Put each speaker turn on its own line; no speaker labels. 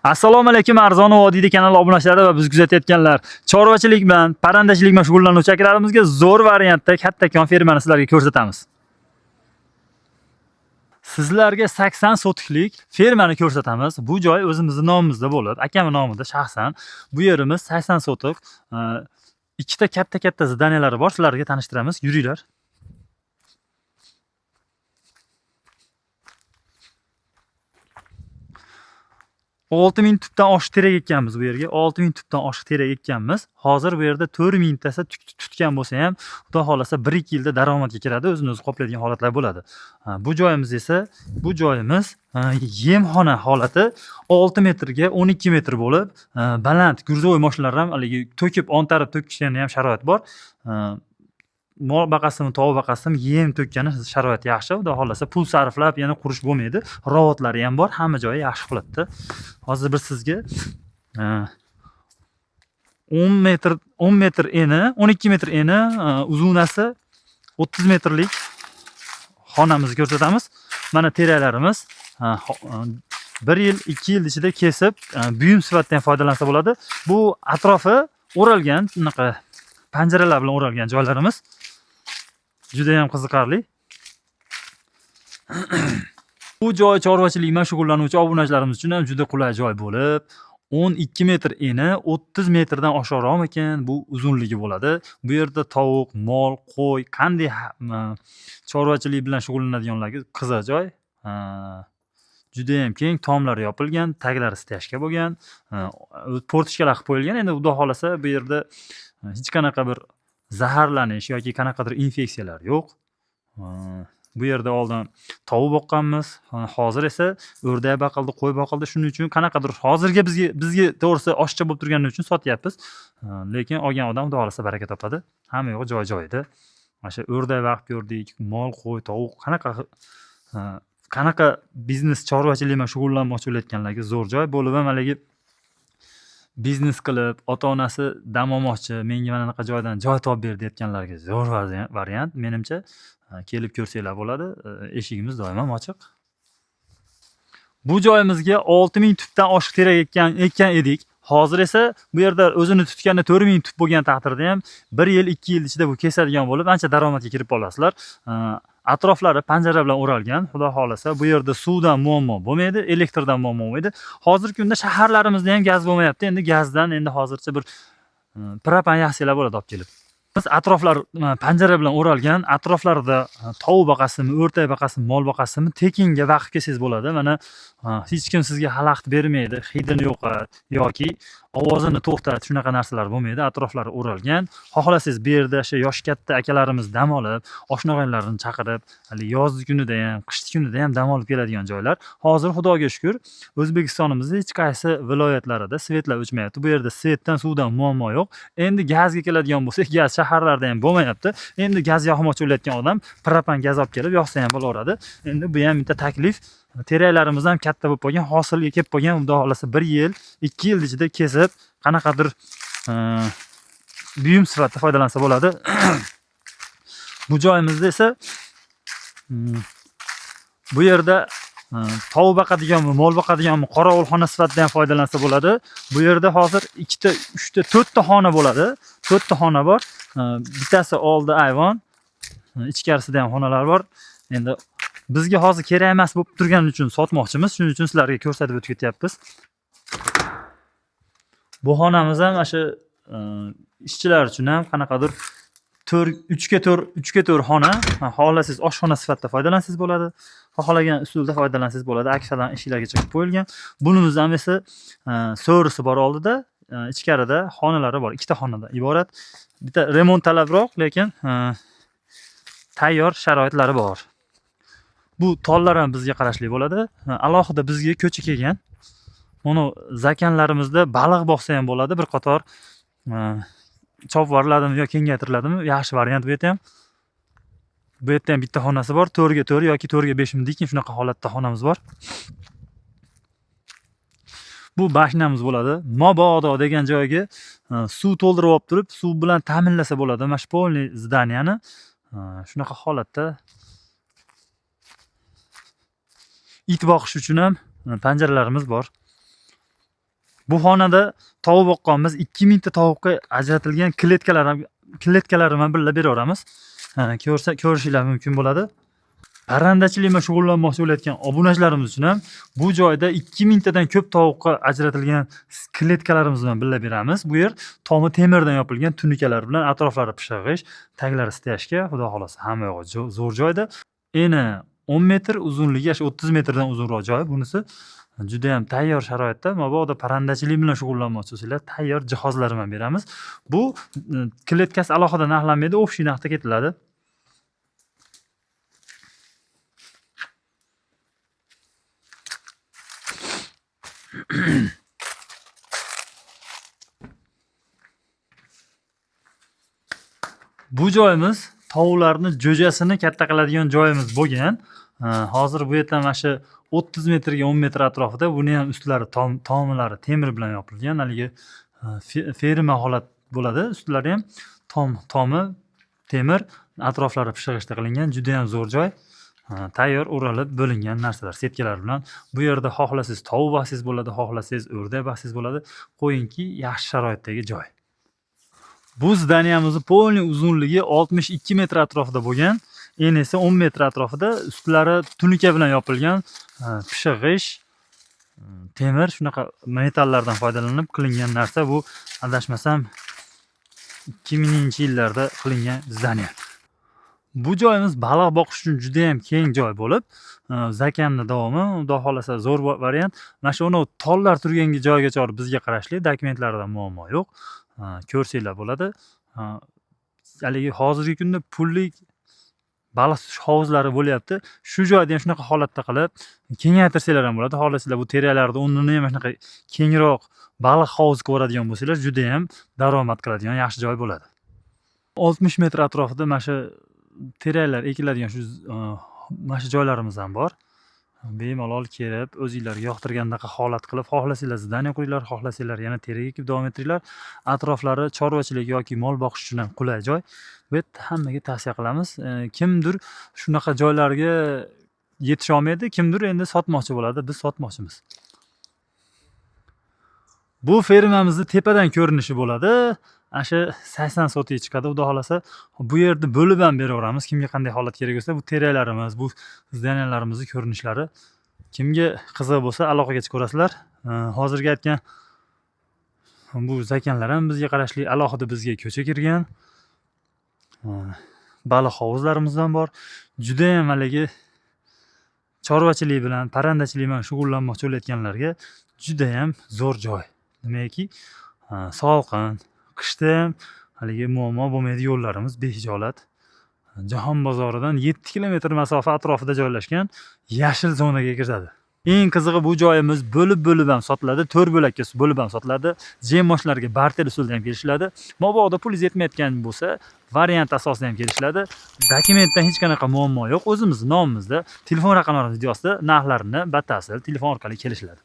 Assalomu alaykum Arzon vodiyda kanal obunachilari va biz kuzatayotganlar. Chorvachilik bilan, parrandachilik bilan shug'ullanuvchi akalarimizga zo'r variantda kattakon fermani sizlarga ko'rsatamiz. Sizlarga 80 sotiklik fermani ko'rsatamiz. Bu joy o'zimizni nomimizda bo'lib, akamning nomida shaxsan. Bu yerimiz 80 sotik. Ikkita katta-katta zdaniyalari bor, sizlarga tanishtiramiz. Yuringlar. 6000 tupdan oshiq terak ekkanmiz bu yerga. 6000 tupdan oshiq terak ekkanmiz. Hozir bu yerda 4000 tasi tutgan bo'lsa ham, Xudo xohlasa 1-2 yilda daromadga kiradi, o'zini o'zi qoplaydigan holatlar bo'ladi. Bu joyimiz esa, bu joyimiz yemxona holati 6 metrga 12 metr bo'lib, baland грузовой mashinalar ham haligi to'kib, ontarib to'kishgani ham sharoit bor. Mol baqasimi, tovuq baqasimi yem to'kkani sharoit yaxshi. Xudo xohlasa pul sarflab yana qurish bo'lmaydi. Rovotlari ham bor, hamma joyi yaxshi holatda. Hozir bir sizga 10 metr, 10 metr eni, 12 metr eni, uzunasi 30 metrlik xonamizni ko'rsatamiz. Mana teraklarimiz 1 yil, 2 yil ichida kesib, buyum sifatida ham foydalansa bo'ladi. Bu atrofi o'ralgan, bunaqa panjaralar bilan o'ralgan joylarimiz. Juda ham qiziqarli. Bu joy chorvachilik bilan shug'ullanuvchi obunachilarimiz uchun ham juda qulay joy bo'lib, 12 metr eni, 30 metrdan oshiqroqmikin bu uzunligi bo'ladi. Bu yerda tovuq, mol, qo'y, qanday chorvachilik bilan shug'ullanadiganlarga qiziq joy. Juda ham keng, tomlari yopilgan, taglari stяжка bo'lgan, portichkalar qilib qo'yilgan. Endi Xudo xohlasa bu yerda hech qanaqa bir zaharlanish yoki qanaqadir infeksiyalar yo'q. Bu yerda oldin tovuq boqqanmiz, hozir esa o'rdak boqildi, qo'y boqildi. Shuning uchun qanaqadir hozirgi bizga to'g'risi oshiqcha bo'lib turgani uchun sotyapmiz. Lekin olgan odam Xudo xohlasa baraka topadi. Hamma yo'q joy-joyida. Mana shu o'rdak boqib ko'rdik, mol, qo'y, tovuq qanaqa biznes chorvachilik bilan shug'ullanmoqchi bo'layotganlarga zo'r joy bo'lib ham haligi biznes qilib, ota-onasi dam olmoqchi, menga mana bunaqa joydan joy topib ber deyotganlarga zo'r variant menimcha. Kelib ko'rsanglar bo'ladi. Eshigimiz doim ham ochiq. Bu joyimizga 6000 tupdan oshiq terak ekkan edik. Hozir esa bu yerda o'zini tutgani 4000 tup bo'lgan taqdirda ham 1 yil, 2 yil ichida bu kesadigan bo'lib, ancha daromadga kirib olasizlar. Atroflari panjara bilan o'ralgan. Xudo xohlasa bu yerda suvdan muammo bo'lmaydi, elektrdan muammo bo'lmaydi. Hozirgi kunda shaharlarimizda ham gaz bo'lmayapti. Endi gazdan endi hozircha bir propan yaxshilar bo'ladi olib kelib. Biz atroflar panjara bilan o'ralgan, atroflarida tovuq baqasimi, o'rtak baqasimi, mol baqasimi tekinga vaqt kelsangiz bo'ladi. Mana hech kim sizga xalaqit bermaydi, hidini yo'qot yoki ovozini to'xtat, shunaqa narsalar bo'lmaydi. Atroflari o'ralgan. Xohlasangiz bu yerda o'sha yoshi katta akalarimiz dam olib, oshna-og'aynilarini chaqirib, hali yozgi kunida ham, qishki kunida ham dam olib keladigan joylar. Hozir Xudoga shukr, O'zbekistonimizda hech qaysi viloyatlarida svetlar o'chmayapti. Bu yerda svetdan, suvdan muammo yo'q. Endi gazga keladigan bo'lsak, gaz shaharlarda ham bo'lmayapti. Endi gaz yoqmoqchi bo'layotgan odam propan gaz olib kelib yoqsa ham bo'laveradi. Endi bu ham bitta taklif. Teraklarimiz ham katta bo'lib qolgan, hosilga kelib qolgan. Xudo xohlasa 1 yil, 2 yil ichida kesib, qanaqadir buyum sifatida foydalansa bo'ladi. Bu joyimizda esa bu yerda tovuq boqadiganmi, mol boqadiganmi, qorovulxona sifatida ham foydalansa bo'ladi. Bu yerda hozir 2ta, 3ta, 4ta xona bo'ladi. 4ta xona bor. Bittasi oldi ayvon, ichkarisida ham xonalar bor. Endi bizga hozir kerak emas bo'lib turgani uchun sotmoqchimiz. Shuning uchun sizlarga ko'rsatib o'tib ketyapmiz. Bu xonamiz ham mana shu ishchilar uchun ham qanaqadir to'rt, uchga to'rt, uchga to'rt xona. Xohlasangiz oshxona sifatida foydalansangiz bo'ladi. Xohlagan usulda foydalansangiz bo'ladi. Aksadan eshiklarga chiqib qo'yilgan. Bunimiz ham esa so'risi bor oldida, ichkarida xonalari bor. 2ta xonadan iborat. Bitta remont talabroq, lekin tayyor sharoitlari bor. Bu tollar ham bizga qarashli bo'ladi. Alohida bizga ko'cha kelgan. Buni zakanlarimizda baliq boqsa ham bo'ladi. Bir qator chopvoriladimi yo kengaytiriladimi? Yaxshi variant bu yerda ham. Bu yerda ham bitta xonasi bor. 4ga 4 yoki 4ga 5 mi shunaqa holatda xonamiz bor. Bu bashnamiz bo'ladi. Mabodo degan joyga suv to'ldirib olib turib, suv bilan ta'minlasa bo'ladi. Mana shu polniy zdaniyani shunaqa holatda it boqish uchun ham panjaralarimiz bor. Bu xonada tovuq boqqanmiz. 2000 ta tovuqqa ajratilgan kletkalar bilan birga beraveramiz. Ko'rsa ko'rishinglar mumkin bo'ladi. Parrandachilik bilan shug'ullanmoqchi bo'layotgan obunachilarimiz uchun ham bu joyda 2000 tadan ko'p tovuqqa ajratilgan kletkalarimiz bilan birga beramiz. Bu yer tomi temirdan yopilgan tunukalar bilan, atroflari pishirg'ish, taglari стяжка, xudo xohlasa hamma yog'i zo'r joyda. Eni 10 metr, uzunligi shu 30 metrdan uzunroq joy. Bunisi juda ham tayyor sharoitda. Mabodo parrandachilik bilan shug'ullanmoqchi bo'lsanglar, tayyor jihozlar bilan beramiz. Bu kletkasi alohida narxlanmaydi, общий narxda ketiladi. Bu joyimiz tovuqlarni jo'jasini katta qiladigan joyimiz bo'lgan. Hozir bu yerda mana shu 30 metrga 10 metr atrofida, buni ham ustlari tomlari temir bilan yopilgan, haligi ferma holat bo'ladi. Ustlari ham tomi temir, atroflari pishirg'ichda qilingan, juda ham zo'r joy. Tayyor o'ralib bo'lingan narsalar, setkalar bilan. Bu yerda xohlasangiz tovuq boqsangiz bo'ladi, xohlasangiz o'rdak boqsangiz bo'ladi. Qo'yingki, yaxshi sharoitdagi joy. Bu zdaniyamizni полный uzunligi 62 metr atrofida bo'lgan, eni esa 10 metr atrofida, ustlari tunuka bilan yopilgan, pishig'ish, temir, shunaqa metallardan foydalanib qilingan narsa. Bu adashmasam 2000-yillarda qilingan zdaniya. Bu joyimiz baliq boqish uchun juda ham keng joy bo'lib, zakamni davomi, xudo xohlasa zo'r variant. Mana shu anavi tollar turgan joygacha bizga qarashli, dokumentlarida muammo yo'q. Ko'rsanglar bo'ladi. Haligi hozirgi kunda pullik baliq tutish hovuzlari bo'lyapti. Shu joyda ham shunaqa holatda qilib kengaytirsanglar ham bo'ladi. Xohlasanglar bu teraklarni o'rnini ham shunaqa kengroq baliq hovuzi qilib yuboradigan bo'lsanglar, juda ham daromad qiladigan yaxshi joy bo'ladi. 60 metr atrofida mana shu teraklar ekiladigan shu mana shu joylarimiz ham bor. Bemalol kelib o'zinglarga yoqtirgandaqa holat qilib, xohlasanglar zdaniya quringlar, xohlasanglar yana terak ekib davom ettiringlar. Atroflari chorvachilik yoki mol boqish uchun ham qulay joy. Bu yerda hammaga tavsiya qilamiz. Kimdir shunaqa joylarga yetisha olmaydi, kimdir endi sotmoqchi bo'ladi. Biz sotmoqchimiz. Bu fermamizni tepadan ko'rinishi bo'ladi. Ana shu 80 sotik chiqadi, xudo xohlasa. Bu yerni bo'lib ham beraveramiz. Kimga qanday holat kerak bo'lsa, bu teraklarimiz, bu zdaniyalarimizni ko'rinishlari kimga qiziq bo'lsa aloqaga chiqaverasizlar. Hozirgi aytgan bu zakanlar ham bizga qarashli, alohida bizga ko'cha kirgan. Baliq hovuzlarimiz ham bor. Juda ham haligi chorvachilik bilan, parrandachilik bilan shug'ullanmoqchi bo'layotganlarga juda ham zo'r joy. Nimaki, sovuqin, qishda ham haligi muammo bo'lmaydi, yo'llarimiz behijolat. Jahon bozoridan 7 kilometr masofa atrofida joylashgan yashil zonaga kiradi. Eng qizig'i bu joyimiz bo'lib-bo'lib ham sotiladi, 4 bo'lakka bo'lib ham sotiladi. Jemmoshlarga barter usulida ham kelishiladi. Mabodo pulingiz yetmayotgan bo'lsa, variant asosida ham kelishiladi. Dokumentdan hech qanaqa muammo yo'q. O'zimiz nomimizda, telefon raqamlarimiz videosida narxlarini batafsil telefon orqali kelishiladi.